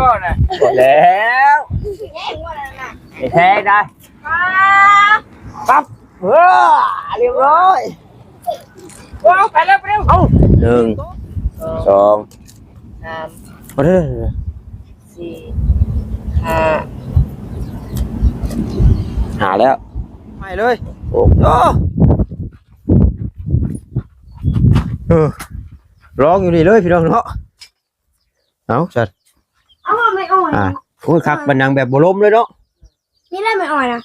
ບໍ່ແລ້ວ ແທງໄດ້ ປັບ ເອີ ຮຽບຮ້ອຍ ເອົາ ໄປແລ້ວ ໄປແລ້ວ ເອົາ ໜຶ່ງ ສອງ ສາມ ເອົາເດີ ສີ່ ຫ້າ ຫ້າແລ້ວ ໄປເລີຍ ໂອ້ ເອີ ລອງຢູ່ນີ້ເລີຍພີ່ນ້ອງເນາະ ເອົາຊັ້ນ ເອົາໄມ້ອອຍ ອ່າ ໂອ້ຍ ຄັກປານຫຍັງ ແບບບໍ່ລົມເລີຍເນາະ ນີ້ແຫຼະໄມ້ອອຍນະ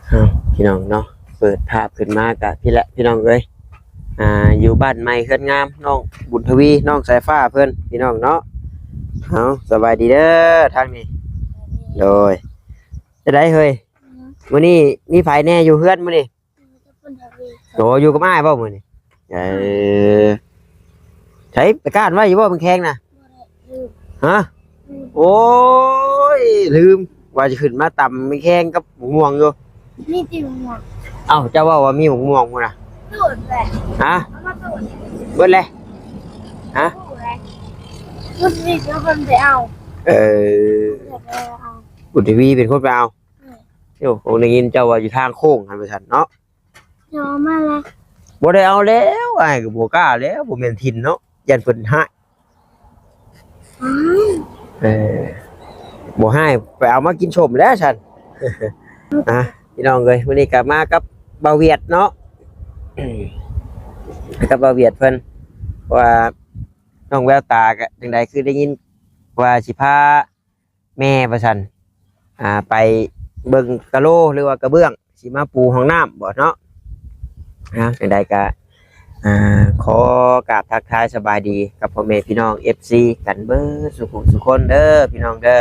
ເອົາ ພີ່ນ້ອງເນາະ ເປີດພາບຂຶ້ນມາກະພີ້ແຫຼະພີ່ນ້ອງເອີຍ ອ່າ ຢູ່ບ້ານໃໝ່ເຮືອນງາມ ນ້ອງບຸນທະວີ ນ້ອງສາຍຟ້າເພິ່ນ ພີ່ນ້ອງເນາະ ເອົາ ສະບາຍດີເດີທາງນີ້ ໂດຍ ຈັ່ງໃດເຮີ້ຍ ມື້ນີ້ມີໃຜແດ່ຢູ່ເຮືອນມື້ນີ້? ໂອ້ ຢູ່ກັບອ້າຍບໍ່ມື້ນີ້? ເອີ ໃສ ໄປກ້ານໄວ້ຢູ່ບໍ່ແມງແຄງນະ? ຮະ? ໂອ້ຍ ລືມ ວ່າຈະຂຶ້ນມາຕຳແມງແຄງກັບໝາກມ່ວງຢູ່ ມີຕິໝາກມ່ວງ ເອົ້າ ເຈົ້າເວົ້າວ່າມີໝາກມ່ວງພຸ້ນນະ ຕູດແຫຼະ ຮະ? ເອົາມາຕູດ ເບິດແລ້ວ ຮະ? ຕູດແລ້ວ ບຸນທະວີເປັນຄົນໄປເອົາ ເອີ ບຸນທະວີເປັນຄົນໄປເອົາ ໂອ້ ໄດ້ຍິນເຈົ້າວ່າຢູ່ທາງໂຄ້ງຫັ້ນວ່າຊັ້ນເນາະ ເອົາມາແລ້ວ ບໍ່ໄດ້ເອົາແລ້ວ ອ້າຍກໍບໍ່ກ້າແລ້ວ ບໍ່ແມ່ນຖິ່ນເນາະ ຢ້ານເພິ່ນຮ້າຍ ເອີ ບໍ່ຮ້າຍ ໄປເອົາມາກິນສົ້ມແລ້ວຊັ້ນ ອ່ະ ພີ່ນ້ອງເອີຍ ມື້ນີ້ກໍມາກັບບ່າວຫວຽດເນາະ ກັບບ່າວຫວຽດເພິ່ນ ວ່ານ້ອງແວວຕາກໍຈັ່ງໃດ ຄືໄດ້ຍິນວ່າຊິພາ ແມ່ວ່າຊັ້ນ ອ່າ ໄປເບິ່ງກະໂລ ຫຼືວ່າກະເບື້ອງ ຊິມາປູຫ້ອງນ້ຳບໍເນາະ ອ່າ ຈັ່ງໃດກະ ອ່າ ຂໍກາບທັກທາຍສະບາຍດີກັບພໍ່ແມ່ພີ່ນ້ອງ ເອັຟຊີ ກັນເບິດສູ່ຜູ້ສູ່ຄົນເດີພີ່ນ້ອງເດີ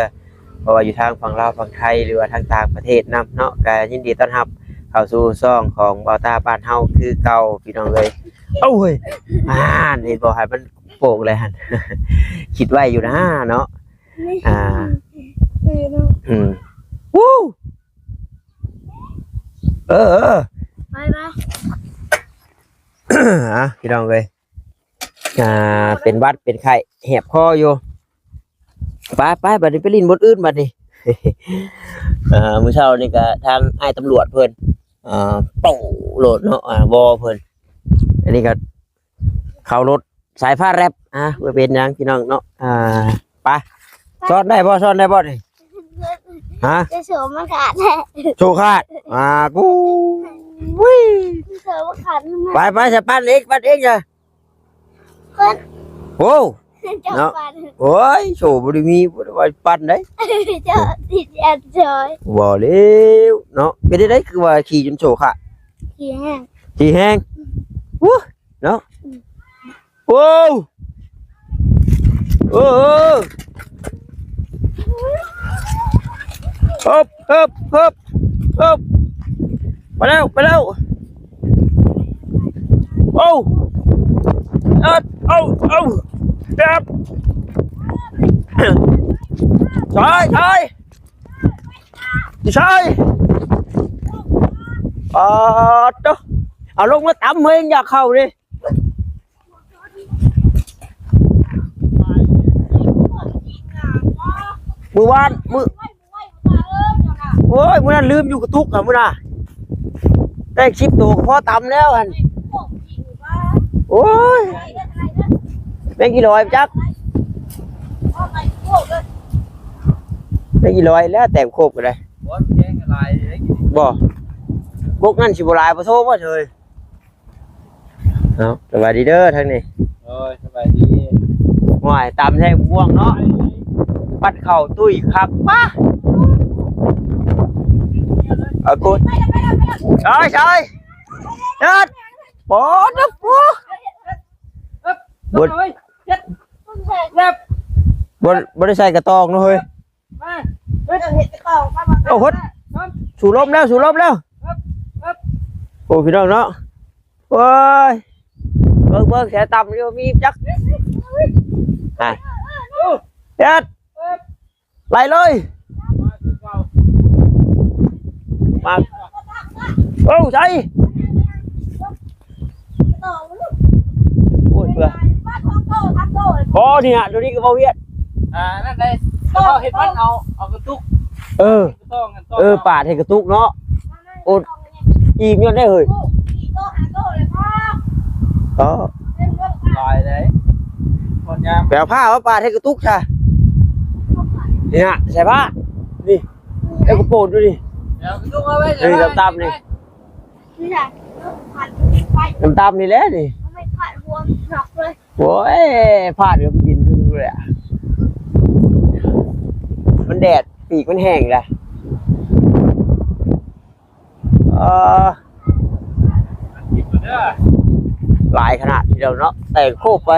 ບໍ່ວ່າຢູ່ທາງຝັ່ງລາວຝັ່ງໄທ ຫຼືວ່າທາງຕ່າງປະເທດນຳເນາະ ກະຍິນດີຕ້ອນຮັບເຂົ້າສູ່ຊ່ອງຂອງບ່າວຕາບ້ານເຮົາຄືເກົ່າພີ່ນ້ອງເອີຍ ເອົາເຮີ້ຍ ອ່າ ເຫັນບໍ່ ໃຫ້ມັນໂປ່ງເລີຍຫັ້ນ ຄິດໄວ້ຢູ່ນາເນາະ ອ່າ ອືມ ວູ້ ເອີ ເອີ ໄປ ໄປ ອ່າ ພີ່ນ້ອງເອີຍ ອ່າ ເປັນຫວັດເປັນໄຂ້ແຫບຄໍຢູ່ ໄປ ໄປ ບັດນີ້ໄປຫຼິ້ນບ່ອນອື່ນບັດນີ້ ອ່າ ມື້ເຊົ້ານີ້ກະທາງອ້າຍຕຳຫຼວດເພິ່ນ ອ່າ ໂປ້ໂລດເນາະ ອ່າ ວໍເພິ່ນ ອັນນີ້ກະ ເຂົ້າລົດສາຍຟ້າແລັບ ອ່າ ບໍ່ເປັນຫຍັງພີ່ນ້ອງເນາະ ອ່າ ໄປ ຊ້ອນໄດ້ບໍ່ ຊ້ອນໄດ້ບໍ່ນີ້ ຮະ ຈະໂຊມາຂາດແທ້ ໂຊຂາດ ອ່າ ກູ ວິ ໂຊມາຂາດ ໄປ ໄປ ສະ ປັ່ນອີກ ປັ່ນອີກ ເອີ ໂອ້ ເຈົ້າ ເນາະ ປັ່ນ ໂອ້ຍ ໂຊບໍ່ໄດ້ມີ ບໍ່ໄດ້ວ່າປັ່ນໃດ ເຈົ້າຕິດແອນຈອຍ ບໍ່ແລ້ວເນາະ ເປັນຈັ່ງໃດ ຄືວ່າຂີ່ຈົນໂຊຂາດ ຂີ່ແຮງ ຂີ່ແຮງ ອູ້ ເນາະ ອືມ ໂອ້ ເອີ ເອີ ເອີ ເອີ ເອີ ໄປແລ້ວ ໄປແລ້ວ ໂອ້ ເອີ ເອົາ ເອົາ ແຊບ ຊາຍ ຊາຍ ຊາຍ ປາດໂທ້ ເອົາລົງມາຕຳເຮີ້ຍ ຢາກເຂົ້າເດ້ ມື້ວານ ມື້ ໂອ້ຍ ມື້ນັ້ນລືມຢູ່ກະຕຸກຫັ້ນ ມື້ນະ ໄດ້ສິບໂຕກໍພໍຕຳແລ້ວຫັ້ນ ໂອ້ຍ ແມງກີ້ລອຍຈັກ ແມງກີ້ລອຍແລ້ວ ແຕ້ມໂຄບກໍໄດ້ ບໍ່ ກົກນັ້ນຊິບໍ່ຫຼາຍ ບໍ່ໂທບໍ່ເຊີຍ. ເອົາ ສະບາຍດີເດີທາງນີ້ ໂອ້ຍ ສະບາຍດີ ຫ້ວຍ ຕຳແທ້ມ່ວງເນາະ ປັດເຂົ້າຕຸ້ຍຄັກປະ ເອົາ ໂກດ ຊາຍ ຊາຍ ເຮັດ ປອດນະປູ ບໍ່ ບໍ່ ບໍ່ໄດ້ໃສ່ກະຕອງເນາະເຮີ້ຍ. ມາ ເຮັດ ເຮັດກະເປົາ ເອົາ ຫົດ ສູລົມແລ້ວ ສູລົມແລ້ວ ໂອ້ ພີ່ນ້ອງເນາະ ໂອ້ຍ ໂອ້ ເບິ່ງໆ ແຖວຕ່ຳຢູ່ມີຈັກ ຮະ ເຮັດ ໄລ່ເລີຍ ມາ ໂອ້ ໃສ ໂອ້ຍ ເບື່ອ ພໍນີ້ນະ ໂຕນີ້ກໍບໍ່ວຽດ ອ່າ ນັ້ນໄດ້ ເຂົາເຮັດມັນເອົາ ເອົາກະຕຸກ ເອີ ເອີ ປາດໃຫ້ກະຕຸກເນາະ ໂອດ ອີ່ມຢູ່ໄດ໋ເຮີ້ຍ ເອີ ຫຼາຍເດ້ ຄົນຍາມ ໄປເອົາຜ້າມາປາດໃຫ້ກະຕຸກຊະ ນີ້ນະ ໃສ່ຜ້າ ນີ້ ແລ້ວກໍໂປນຢູ່ນີ້ ແລ້ວກະຕຸກເອົາໄວ້ ນີ້ ຕຳໆ ນີ້ ນີ້ນະ ຕຳໆ ນີ້ແຫຼະນີ້ ໂອ້ຍ ພາດກໍບິນຂຶ້ນເລີຍອະ ມັນແດດ ປີກມັນແຫ້ງແລ້ວ ເອີ ຫຼາຍຂະໜາດທີດຽວເນາະ ແຕ່ງໂຄບໄປ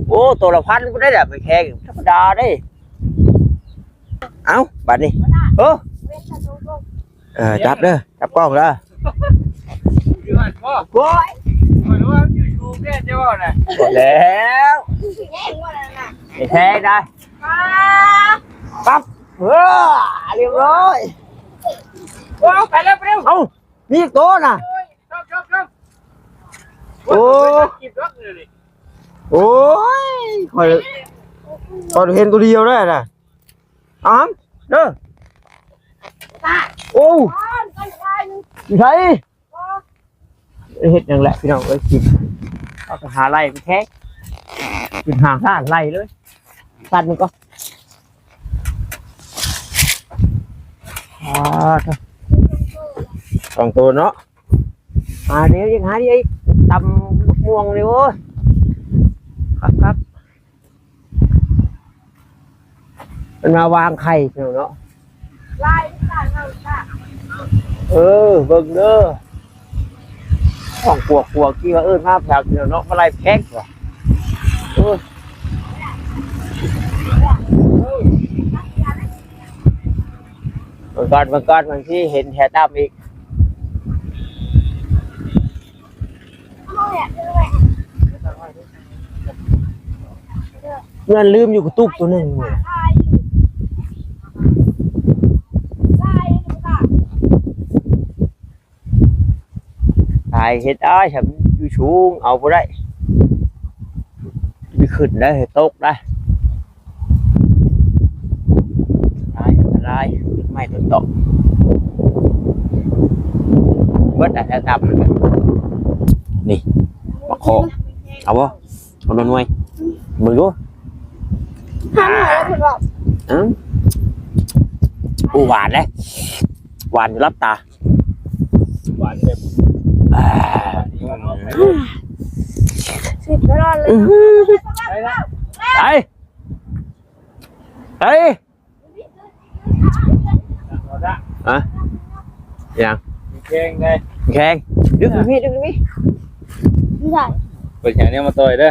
ໂອ້ ໂຕລະພັນພຸ້ນໄດ໋ແຫຼະ ມັນແຂງ ທຳມະດາເດ້ ເອົ້າ ບາດນີ້ ເອີ ເອີ ຈັບເດີ ຈັບກ້ອງເດີ ຢູ່ຫັ້ນບໍ່ ໂອ້ຍ ຂ້ອຍວ່າມັນຢູ່ສູງແທ້ ເຈົ້າເວົ້ານະ ແລ້ວ ແຮງບໍ່ນັ້ນນະ ແຮງໄດ໋ ປັບ ເອີ ຮຽບຮ້ອຍ ໂອ້ ໄປແລ້ວ ໄປແລ້ວ ເອົ້າ ມີອີກໂຕນະ ໂອ້ຍ ໂອ້ ໂອ້ຍ ຂ້ອຍ ຂ້ອຍເຫັນໂຕດຽວໄດ້ນະ ອາມ ເດີ ໂອ້ ຢູ່ໃສ ເຮັດຫຍັງແຫຼະພີ່ນ້ອງເອີຍ ກິນ ເອົາໄປຫາໄລ່ມັນແທ້ ກິນຫາຮ້ານໄລ່ເລີຍ ຕັດມັນກ່ອນ ອາ ສອງໂຕເນາະ ອາ ດຽວຍັງຫາອີກ ຕຳບັກມ່ວງນີ້ ໂອ້ຍ ຄັກໆ ມັນມາວາງໄຂ່ພີ່ນ້ອງເນາະ ເອີ ເບິ່ງເດີ ຫ້ອງກວກໆ ທີ່ວ່າເອີ້ນມາແຖວນີ້ເນາະ ມາໄລ່ແພງວ່າ ເອີ ເບິ່ງກ່ອນ ເບິ່ງກ່ອນ ບາງທີເຫັນແຖວຕ່ຳອີກ ເພື່ອນລືມຢູ່ກະຕຸກໂຕໜຶ່ງ ຕາຍເຮັດອ້າຍ ຖ້າຢູ່ສູງເອົາບໍ່ໄດ້ ໄປຂຶ້ນໄດ້ ຕົກໄດ້ ອັນຕະລາຍ ອັນຕະລາຍ ຕົ້ນໄມ້ຕົ້ນຕອກ ເບິດແລ້ວ ແຖວຕ່ຳ ນີ້ ບັກເຄາະ ເອົາບໍ່? ເອົາໜ່ວຍ ເບິ່ງດູ ຫ້າໜ່ວຍແລ້ວເພິ່ນເວົ້າ ອືມ ໂອ້ ຫວານເດ້ ຫວານຈົນຫຼັບຕາ ຫວານແບບ ອ່າ ອືມ ສຸດຍອດເລີຍ ໄປ ໄປ ຮະ ຫຍັງ ແຂງໄດ໋ ແຂງ ດຶງໄປພີ້ ດຶງໄປພີ້ ເປັນຫຍັງແນວມາຕ່ອຍເດີ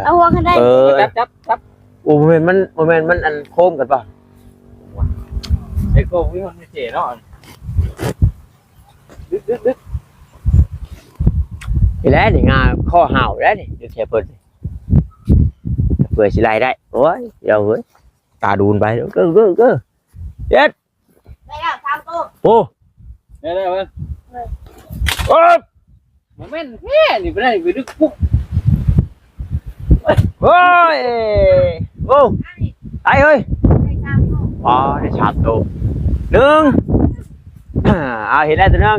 ເອົາຫົວຂຶ້ນໄດ້ ເອີ ຈັບ ຈັບ ຈັບ ໂອ້ ບໍ່ແມ່ນມັນ ບໍ່ແມ່ນມັນອັນໂຄມກັນປະ ໄອ້ໂຄມມີມັນເຈເນາະ ດຶກໆໆ ນີ້ແຫຼະນີ້ ງາຂໍ້ຫ້າວແຫຼະນີ້ ດຶກແທ້ເພິ່ນ ເພື່ອຊິໄລ່ໄດ້ ໂອ້ຍ ດຽວເຮີ້ຍ ຕາດູນໄປ ເກີ ເກີ ເກີ ເຈັດ ໄດ້ແລ້ວສາມໂຕ ໂອ້ ໄດ້ແລ້ວເວີ້ຍ ເອີ ບໍ່ແມ່ນແທ້ນີ້ ບໍ່ໄດ້ໄປດຶກປຸກ ໂອ້ຍ ໂອ້ ໄດ້ເຮີ້ຍ ໄດ້ສາມໂຕ ອໍ ໄດ້ສາມໂຕ ໜຶ່ງ ອ່າ ເອົາ ເຫັນແລ້ວໂຕໜຶ່ງ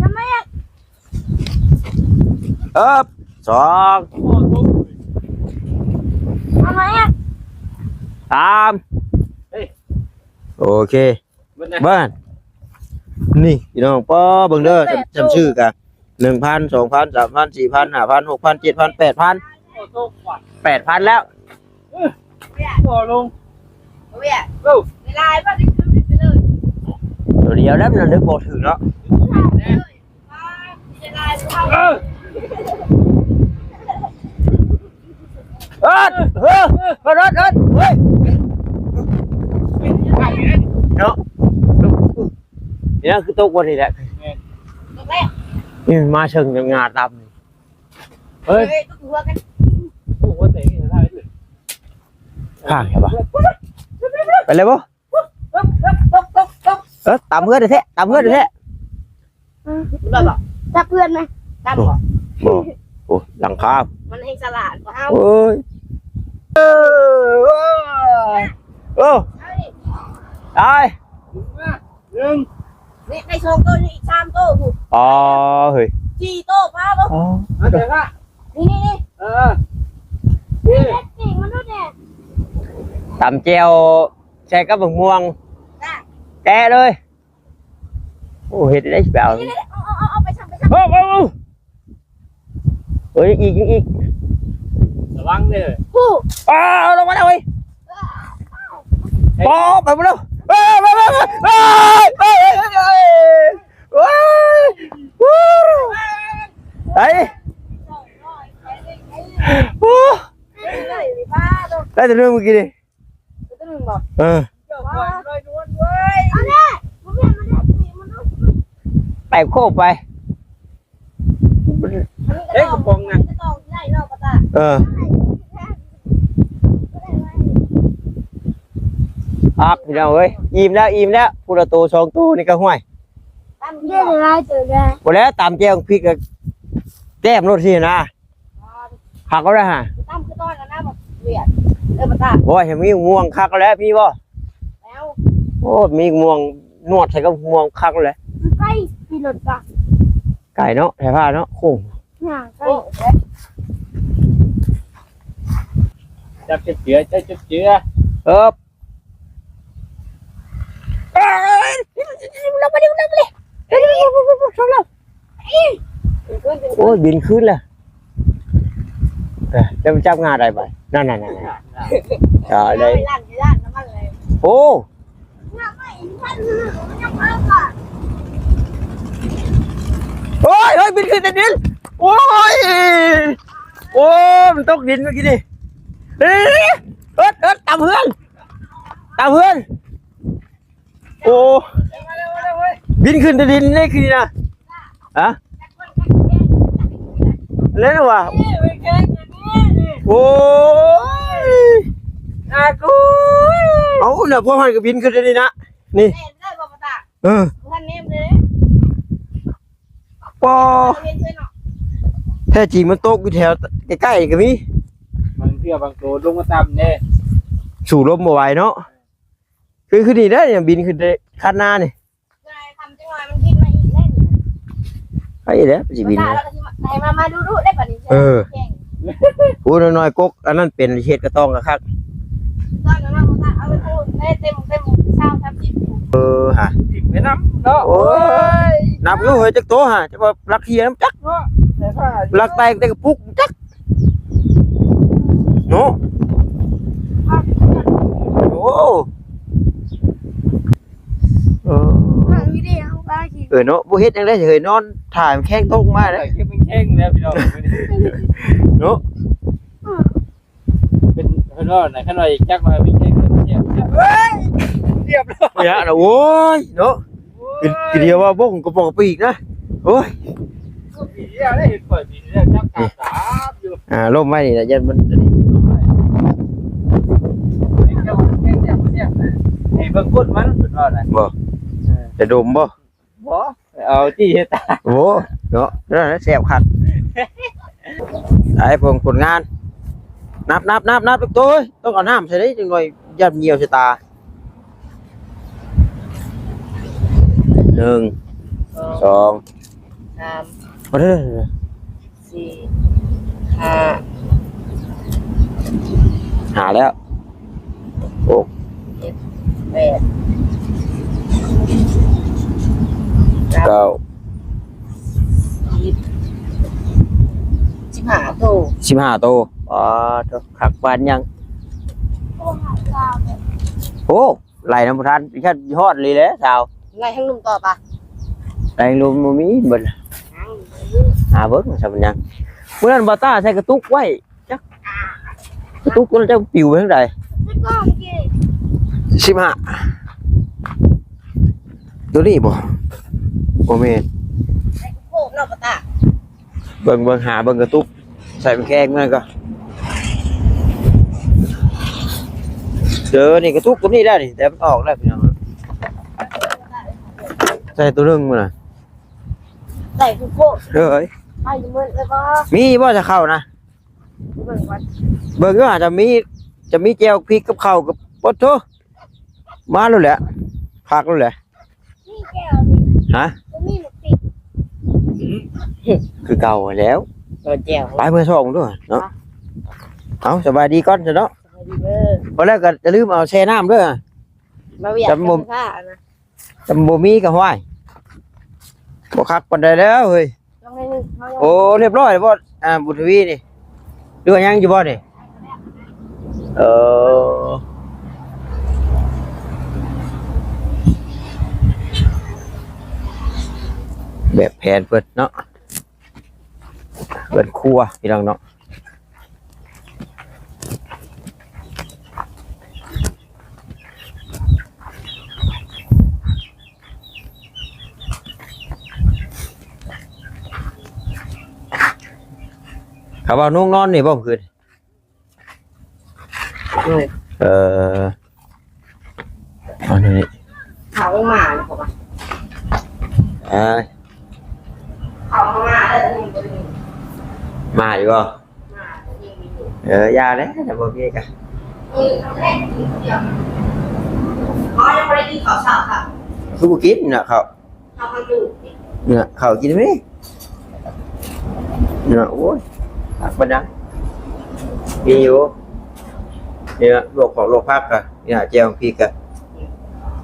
ຍັງບໍ່ເຫັນ ເອີບ ສອງ ເອົາມາ ສາມ ເຮີ້ຍ ໂອເຄ ເບິດນະ ເບິ່ງ ນີ້ພີ່ນ້ອງ ປໍ ເບິ່ງເດີ ຈຳ ຈຳຊື່ກະ ໜຶ່ງພັນ ສອງພັນ ສາມພັນ ສີ່ພັນ ຫ້າພັນ ຫົກພັນ ເຈັດພັນ ແປດພັນ ໂອ້ ໂຕກວ່າ ແປດພັນແລ້ວ ເອີ ຕໍ່ລົງ ເອີ ເວລາບໍ່ໄດ້ຄືນໄປເລີຍ ໂຕດຽວແລ້ວ ມັນເລີກບໍ່ຖືກເນາະ ເອີ ເອີ ເອີ ເອີ ເອີ ເນາະ ນີ້ຄືຕົກບໍ່ນີ້ແຫຼະ ແມ່ນ ຕົກແລ້ວ ນີ້ມາເຊິ່ງງາຕ່ຳນີ້ ເຮີ້ຍ ເຮີ້ຍ ຕົກຫົວກັນ ໂອ້ ຫົວແຕກນີ້ໄດ້ເລີຍ ຂ້າງແທ້ບໍ່ ໄປເລີຍບໍ່? ເອີ ຕາມເຮືອນແທ້ໆ ຕາມເຮືອນແທ້ໆ ອືມ ໄດ້ບໍ່? ຈັບເພື່ອນນະ ຈັບບໍ່? ບໍ່ ໂອ້ ຫຼັງຄາ ມັນແຮ່ງສະຫຼາດກວ່າເຮົາ ໂອ້ຍ ເອີ ເອີ ຕາຍ ໜຶ່ງ ນີ້ໄດ້ສອງໂຕ ນີ້ອີກສາມໂຕພຸ້ນ ອໍ ເຮີ້ຍ ສີ່ໂຕ ປາບໍ່ ອໍ ມາແຕ່ວ່າ ນີ້ໆໆ ເອີ ນີ້ ປີກມັນດູແດ່ ຕຳແຈ່ວ ໃສ່ກັບບັກມ່ວງ ຈ້າ ແກະເລີຍ ໂອ້ ເຮັດໄດ້ຊິໄປເອົາ ເອົາ ເອົາ ເອົາ ໄປຊະ ໄປຊະ ເອົາ ເອົາ ເອົາ ເອີ ອີກ ອີກ ລະວັງເດີ ຜູ້ ອ້າວ ລົງມາແລ້ວເວີຍ ປໍ ໄປບໍ່ເລີຍ ເອີ ໄປ ໄປ ໄປ ໂອ້ຍ ໄປ ໂອ້ ໄດ້ແຕ່ເລື່ອງເມື່ອກີ້ນີ້ ເອີ ແຕກໂຄບໄປ ເອີ ກະປ໋ອງນະ ເອີ ອັກ ພີ່ນ້ອງເອີຍ ອີ່ມແລ້ວ ອີ່ມແລ້ວ ຜູ້ລະໂຕສອງໂຕນີ້ກະ ຫ້ວຍ ຕຳເທື່ອລະຫຼາຍເຕີບແລ້ວ ບໍ່ແລ້ວ ຕຳແຈ່ວພລິກກະແກ້ມໂລດຊີ້ນະ ຄັກແລ້ວນະ ຕຳຄືຕອນນັ້ນນະ ບັກວຽດ ເອີ ບໍ່ຕາ ໂອ້ຍ ມີມ່ວງຄັກແລ້ວ ມີບໍ່? ແລ້ວ ໂອ້ ມີມ່ວງ ນວດໃສ່ກັບມ່ວງຄັກແລ້ວ ໄກ ຂີ່ລົດກະ ໄກເນາະ ສາຍຟ້າເນາະ ໂຄ້ງ ຍ່າງໄກ ໂອ້ ຈັບເຈັບເຈືອ ຈັບເຈັບເຈືອ ເອີບ ເອີຍ ລົງມາດິ ລົງມາດິ ລົງມາດິ ໂອ້ຍ ບິນຄືນແລ້ວ ເອີ ຈະໄປຈັບງາໄດ້ບາດ ນັ້ນໆໆ ເອີ ໄດ້ ໂອ້ ໂອ້ຍ ໂອ້ຍ ບິນຂຶ້ນແຕ່ດິນ ໂອ້ຍ ໂອ້ ມັນຕົກດິນເມື່ອກີ້ນີ້ ເອີ ເອີ ຕຳເຮືອນ ຕຳເຮືອນ ໂອ້ ບິນຂຶ້ນແຕ່ດິນເດ້ຄືນີ້ນະ ຮະ ແລ້ວວ່າ ໂອ້ຍ ອາກູ ເອົານະ ພວກມັນກະບິນຂຶ້ນແຕ່ນີ້ນະ ນີ້ ເອີ ປໍ ແທ້ຈິງມັນຕົກຢູ່ແຖວໃກ້ໆກະມີ ບາງເທື່ອບາງໂຕລົງມາຕ່ຳເດ້ ສູ້ລົມບໍ່ໄຫວເນາະ ຄື ຄືນີ້ໄດ໋ ບິນຂຶ້ນໄດ້ຄັນນານີ້ ໄປແລ້ວ ຊິບິນ ມາ ມາ ມາ ດຸໆ ໄດ້ບາດນີ້ ເອີ ໂອ້ ນ້ອຍໆ ກົກອັນນັ້ນເປັນເຮັດກະຕ້ອງກະຄັກ ເອີ ຫາ ເອີ ຫາ ໄປນຳເນາະ ໂອ້ຍ ນັບຢູ່ເຮີ້ຍ ຈັກໂຕຫາ ຈັກວ່າລັກເຮຍນຳຈັກ ເນາະ ລັກແຕກແຕ່ກະປຸກຈັກ ເນາະ ໂອ້ ເອີ ເອີເນາະ ບໍ່ເຮັດຫຍັງໄດ້ເຮີ້ຍ ນອນຖ້າແຂ້ງຕົກມາເດ້ ເກັບແຂ້ງແລ້ວພີ່ນ້ອງ ເນາະ ເປັນ ເພິ່ນວ່ານະ ຄັນວ່າຈັກວ່າມີແຂ້ງແລ້ວ ໂອ້ຍ ເນາະ ກິນເດຍວ່າບົ້ງກະປອກປີກນະ ໂອ້ຍ ປີແລ້ວໄດ້ເຫັນຂ້ອຍປີແລ້ວຈັບຕາດາບຢູ່ ອ່າ ລົມໄວ້ນີ້ລະ ຢ້ານມັນອັນນີ້ ໃຫ້ເບິ່ງກົ້ນມັນເພິ່ນວ່ານະ ບໍ່ ເອີ ຈະດົມບໍ່? ບໍ່ ເອົາຈີ່ເຮັດຕາ ໂອ້ ເນາະ ນັ້ນແຫຼະແຊບຄັກ ໄອ້ເບິ່ງຜົນງານ ນັບໆໆໆ ໂຕເອີຍ ຕ້ອງເອົານ້ຳໃສ່ເດ້ ຈັກໜ່ອຍຢ້ານຍ່ຽວໃສ່ຕາ ໜຶ່ງ ສອງ ສາມ ເອົາເດີ ສີ່ ຫ້າ ຫ້າແລ້ວ ຫົກ ເຈັດ ແປດ ເກົ້າ ສິບ ສິບຫ້າໂຕ ສິບຫ້າໂຕ ອໍ ໂທ້ ຄັກປານຫຍັງ ໂອ້ ໄລ່ນຳບໍ່ທັນ ຊິຮອດອີ່ຫຼີແຫຼະຊາວ ໄລ່ທາງລຸ່ມຕໍ່ປະ ໄລ່ທາງລຸ່ມບໍ່ມີເບິດ ຫາເບິ່ງຊະມັນຫຍັງ ມື້ນັ້ນບ່າວຕ້າໃສ່ກະຕຸກໄວ້ ຈັກ ກະຕຸກໂຕນັ້ນຈັກປິວໄປທາງໃດ ສິບຫ້າ ໂຕນີ້ບໍ່ ບໍ່ແມ່ນ ເບິ່ງ ເບິ່ງ ຫາເບິ່ງກະຕຸກ ໃສ່ແຂງມັນກໍ ເອີ ນີ້ກະທຸກຕົວນີ້ໄດ້ນີ້ ແຕ່ມັນອອກແລ້ວພີ່ນ້ອງ. ໃສ່ຕົວໜຶ່ງມັນນະ ໃສ່ໂຄກ ເອີຍ ໃສ່ໝົດແລ້ວກໍ ມີບໍ່ຈະເຂົ້ານະ? ເບິ່ງກ່ອນ ເບິ່ງຢູ່ຫາ ຈະມີ ຈະມີແຈ່ວພິກກັບເຂົ້າກັບ ໂອ້ໂທ ມາໂລດແຫຼະ ຄັກໂລດແຫຼະ. ມີແຈ່ວນີ້ ຮະ? ບໍ່ມີໝາກພິກ ຄືເກົ່າຫັ້ນແຫຼ້ວ ເອີ ແຈ່ວ ໄປເມືອຊ່ອງດ້ວຍເນາະ. ເອົາ ສະບາຍດີກ່ອນຊະເນາະ ສະບາຍດີເດີ. ພໍແລ້ວກໍຢ່າລືມເອົາແຊ່ນ້ຳເດີ ບໍ່ຢາກຈຳບໍ່ ຈຳບໍ່ມີກໍຫ້ວຍ ບໍ່ຄັກປານໃດແລ້ວເຮີ້ຍ. ໂອ້ ຮຽບຮ້ອຍແລ້ວບໍ່ ອ່າ ບຸນທະວີນີ້ ຫຼືວ່າຍັງຢູ່ບໍ່ນີ້? ເອີ ແບບແຜນເພິ່ນເນາະ ເຮືອນຄົວພີ່ນ້ອງເນາະ. ເຂົາວ່ານຸ່ງນອນນີ້ບໍ່ມື້ຄືນ? ໂດຍ ເອີ ອັນນີ້ ເຂົາມາແລ້ວບໍ່? ເອີ ເຂົາມາແລ້ວ ມາຢູ່ບໍ່? ເອີ ຢ່າແຫຼະ ຖ້າບໍ່ມີກະ ເອີ ເຂົາຍັງບໍ່ໄດ້ກິນເຂົ້າເຊົ້າ ຄືບໍ່ກິນນະເຂົາ? ເຂົ້າ ເຂົ້າກິນໄໝ? ເນາະ ໂອ້ຍ ຜັກບັນດາ ມີຢູ່ ນີ້ລະ ລວກຂອງລວກຜັກກະ ນີ້ລະ ແຈ່ວພິກກະ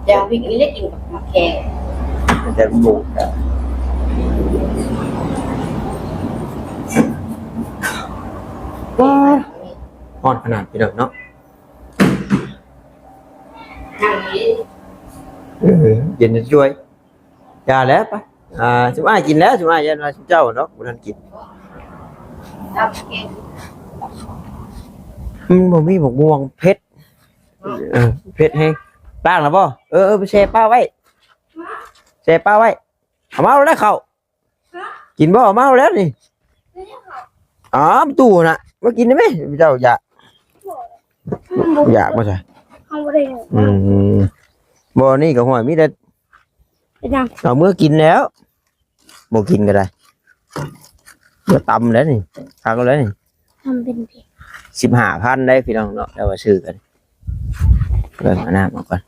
ແຈ່ວພິກນີ້ໄດ້ກິນກັບໝາກແຄງ ແຕ່ໝູກກະ ວ້າ ຮ້ອນຂະໜາດພີ່ນ້ອງເນາະ. ເອີ ເຢັນຈວຍ ຢ່າແຫຼະ ໄປ ອ່າ ຊຸມອ້າຍກິນແລ້ວ ຊຸມອ້າຍ ຢ້ານວ່າຊຸມເຈົ້າເນາະ ບໍ່ທັນກິນ ມັນບໍ່ມີໝາກມ່ວງເຜັດ ເອີ ເຜັດແຮງ ລ້າງແລ້ວບໍ່? ເອີ ເອີ ໄປແຊ່ປ້າໄວ້ ແຊ່ປ້າໄວ້ ເອົາມາແລ້ວເຂົ້າ ກິນບໍ່? ເອົາມາແລ້ວນີ້ ອ້າວ ຕູ້ນະ ມາກິນໄດ້ໄໝ? ເຈົ້າຢາກ ຢາກບໍ່ຊະ? ເຮົາບໍ່ໄດ້ ອືມ ບໍ່ ນີ້ກໍຫ້ວຍ ມີແຕ່ ເປັນຫຍັງ? ເອົາເມືອກິນແລ້ວ ບໍ່ກິນກໍໄດ້ ເມືອຕຳແລ້ວນີ້ ຄັກແລ້ວນີ້ ທຳເປັນເພ ສິບຫ້າພັນໄດ໋ພີ່ນ້ອງເນາະ ແຕ່ວ່າຊື້ກັນ ເບິ່ງເອົານ້ຳອອກກ່ອນ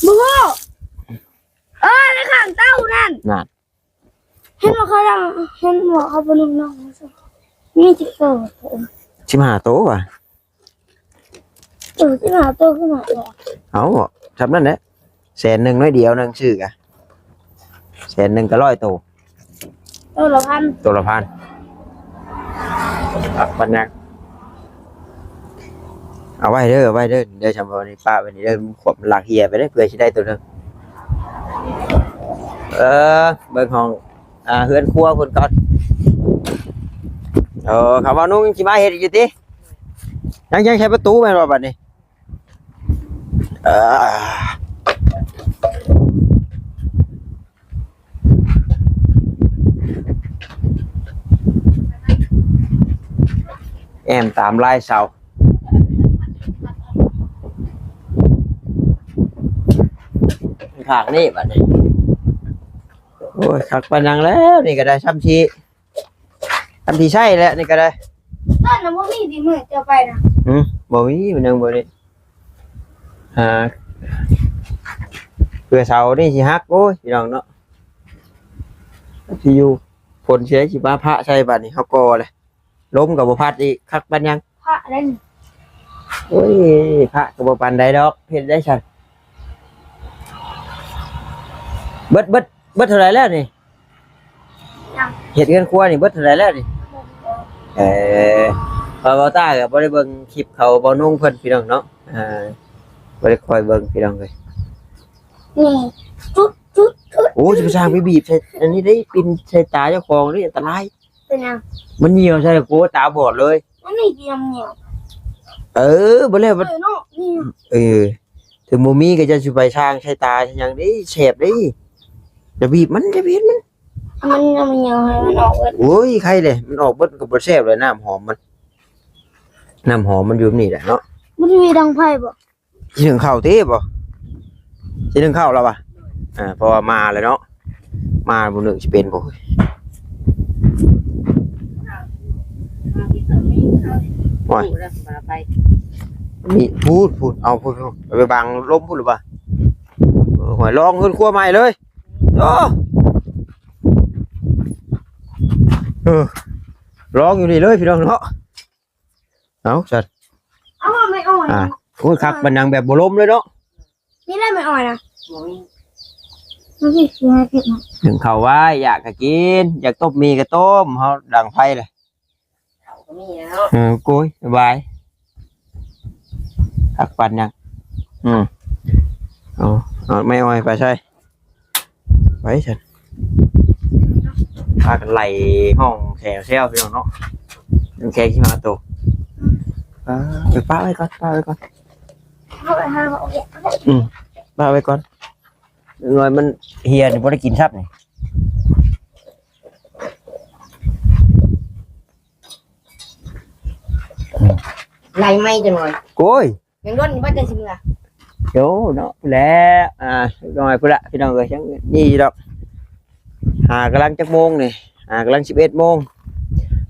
ບໍ່ຮູ້ ເອີ ໃນຂ້າງເຕົານັ້ນ ນັ້ນ ເຫັນບໍ່ເຂົາເຈົ້າ ເຫັນບໍ່ເຂົາໄປນຸ່ງນອນ ມີຈັກໂຕ ສິບຫ້າໂຕຫວາ? ເອີ ສິບຫ້າໂຕຄືໜ້ອຍແທ້ ເອົາ ສ່ຳນັ້ນແຫຼະ ແສນໜຶ່ງໜ້ອຍດຽວໜຶ່ງຊື້ກະ ແສນໜຶ່ງກໍຮ້ອຍໂຕ ໂຕລະພັນ ໂຕລະພັນ ປັນຍັງ ເອົາໄວ້ເດີ ເອົາໄວ້ເດີ ເດີ ຊຳບໍ່ນີ້ ປ້າໄວ້ນີ້ເດີ ມັນຂວບມັນລາກເຮຍໄປເດີ ເພື່ອຊິໄດ້ໂຕໜຶ່ງ ເອີ ເບິ່ງຫ້ອງ ອ່າ ເຮືອນຄົວເພິ່ນກ່ອນ ເອີ ຄຳວ່ານຸ່ງຊິມາເຮັດຢູ່ຕິ ຍັງ ຍັງໃຊ້ປະຕູແມ່ນບໍ່ບັດນີ້? ເອີ ແອ້ມຕາມລາຍເສົາ ຂ້າງນີ້ບັດນີ້ ໂອ້ຍ ຄັກປານຫຍັງແລ້ວ ນີ້ກໍໄດ້ ຊ່ຳຊິ ອັນທີ່ໃຊ້ແຫຼະນີ້ກໍໄດ້ ຕົ້ນນະບໍ່ມີ ຝີມືເຈົ້າໄປນະ ຫື ບໍ່ມີ ມັນຍັງບໍ່ໄດ້ຫາ ເພື່ອເສົານີ້ຊິຫັກ ໂອ້ຍ ພີ່ນ້ອງເນາະ ຊິຢູ່ ຝົນຊິໄດ້ຊິມາພະໃສ່ ບາດນີ້ເຮົາກໍເລີຍ ລົມກໍບໍ່ພັດອີກ ຄັກປານຫຍັງ ພະເດ້ ໂອ້ຍ ພະກໍບໍ່ປານໃດດອກ ເຮັດໄດ້ຊັ້ນ ເບິດ ເບິດ ເບິດເທົ່າໃດແລ້ວນີ້? ຍັງ ເຮັດເຮືອນຄົວນີ້ເບິດເທົ່າໃດແລ້ວນີ້? ເອີ ເພາະວ່າຕາກໍບໍ່ໄດ້ເບິ່ງຄລິບເຂົາ ເບົານຸ່ງເພິ່ນພີ່ນ້ອງເນາະ ອ່າ ບໍ່ໄດ້ຄ່ອຍເບິ່ງພີ່ນ້ອງເອີຍ ນີ້ ຈຸດ ຈຸດ ຈຸດ ໂອ້ ຊິໄປສ້າງໄປບີບໃສ່ອັນນີ້ເດ້ ປິ່ນໃສ່ຕາເຈົ້າຂອງເດ້ ອັນຕະລາຍ ເປັນຫຍັງ? ມັນຍ່ຽວໃສ່ ໂກ ຕາບອດເລີຍ ມັນມີກຽມຍ່ຽວ ເອີ ບໍ່ແລ້ວ ເອີ ເນາະ ນີ້ ເອີ ເຖິງບໍ່ມີກໍຢ່າຊິໄປສ້າງໃສ່ຕາໃສ່ຫຍັງເດ້ ແສບເດ້ ຢ່າບີບມັນ ຢ່າບີບມັນ ມັນຍັງບໍ່ຍອມໃຫ້ມັນອອກເບິດ. ໂອ້ຍ ໄຄເດ້ ມັນອອກເບິດມັນກໍບໍ່ແຊບເລີຍ ນ້ຳຫອມມັນ ນ້ຳຫອມມັນຢູ່ນີ້ແຫຼະເນາະ. ມັນມີດັງໄຟບໍ່? ຊິໜຶ້ງເຂົ້າຕິບໍ່? ຊິໜຶ້ງເຂົ້າແລ້ວວະ? ອ່າ ເພາະວ່າມາແລ້ວເນາະ ມາບໍ່ໜຶ້ງຊິເປັນບໍ່? ໂອ້ຍ ນີ້ ພຸ້ນ ພຸ້ນ ເອົາ ພຸ້ນ ພຸ້ນ ໄປບັງລົມພຸ້ນຫຼືບໍ່? ໂອ້ຍ ລອງເຮືອນຄົວໃໝ່ເລີຍ. ໂອ້ ເອີ ລອງຢູ່ນີ້ເລີຍພີ່ນ້ອງເນາະ. ເອົາຊັ້ນ ເອົາແມ່ອ້ອຍ ອ່າ ໂອ້ຍ ຄັກປານຫຍັງ ແບບບໍ່ລົມເລີຍເນາະ. ນີ້ແຫຼະແມ່ອ້ອຍນະ ບໍ່ມີ ມັນຊິເສຍເກັບມາ ໜຶ້ງເຂົ້າໄວ້ ຢາກກໍກິນ ຢາກຕົ້ມໝີ່ກໍຕົ້ມ ເຮົາດັງໄຟເລີຍ ເຂົ້າກໍມີແລ້ວ ເອີ ໂອ້ຍ ສະບາຍ ຄັກປານຫຍັງ. ອືມ ເອົາ ເອົາແມ່ອ້ອຍໄປໃສ່ ໄປຊັ້ນ ພາກັນໄລ່ຫ້ອງແຖວແຊວພີ່ນ້ອງເນາະ ນ້ຳແຂງຊິມາໂຕ. ອ່າ ເອົາປະໄວ້ກ່ອນ ປະໄວ້ກ່ອນ ເອົາໄປຫາເອົາ ອືມ ປະໄວ້ກ່ອນ ໜ້ອຍມັນເຫ່ຍນີ້ ບໍ່ໄດ້ກິນຊ້ຳນີ້ ໄລ່ໃໝ່ຈັກໜ້ອຍ ໂອ້ຍ. ຍັງດົນຢູ່ບໍ່ ຈັ່ງຊິເມືອ? ໂອ້ເນາະ ພຸ້ນແຫຼະ ອ່າ ນ້ອຍພຸ້ນລະ ພີ່ນ້ອງເອີຍ ຍັງນີ້ຢູ່ດອກ ຫາກຳລັງຈັກໂມງນີ້ ຫາກຳລັງສິບເອັດໂມງ.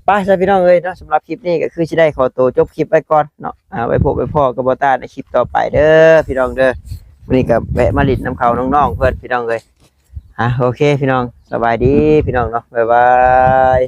ໄປຊະພີ່ນ້ອງເອີຍເນາະ ສຳລັບຄລິບນີ້ກໍຄືຊິໄດ້ຂໍໂຕຈົບຄລິບໄວ້ກ່ອນເນາະ ອ່າ ໄວ້ພົບໄວ້ພໍ້ກັບບໍ່ຕ້າໃນຄລິບຕໍ່ໄປເດີພີ່ນ້ອງເດີ. ມື້ນີ້ກໍແວະມາຫຼິ້ນນຳເຂົານ້ອງໆເພິ່ນ ພີ່ນ້ອງເອີຍ. ອ່າ ໂອເຄພີ່ນ້ອງ ສະບາຍດີພີ່ນ້ອງເນາະ ບາຍບາຍ.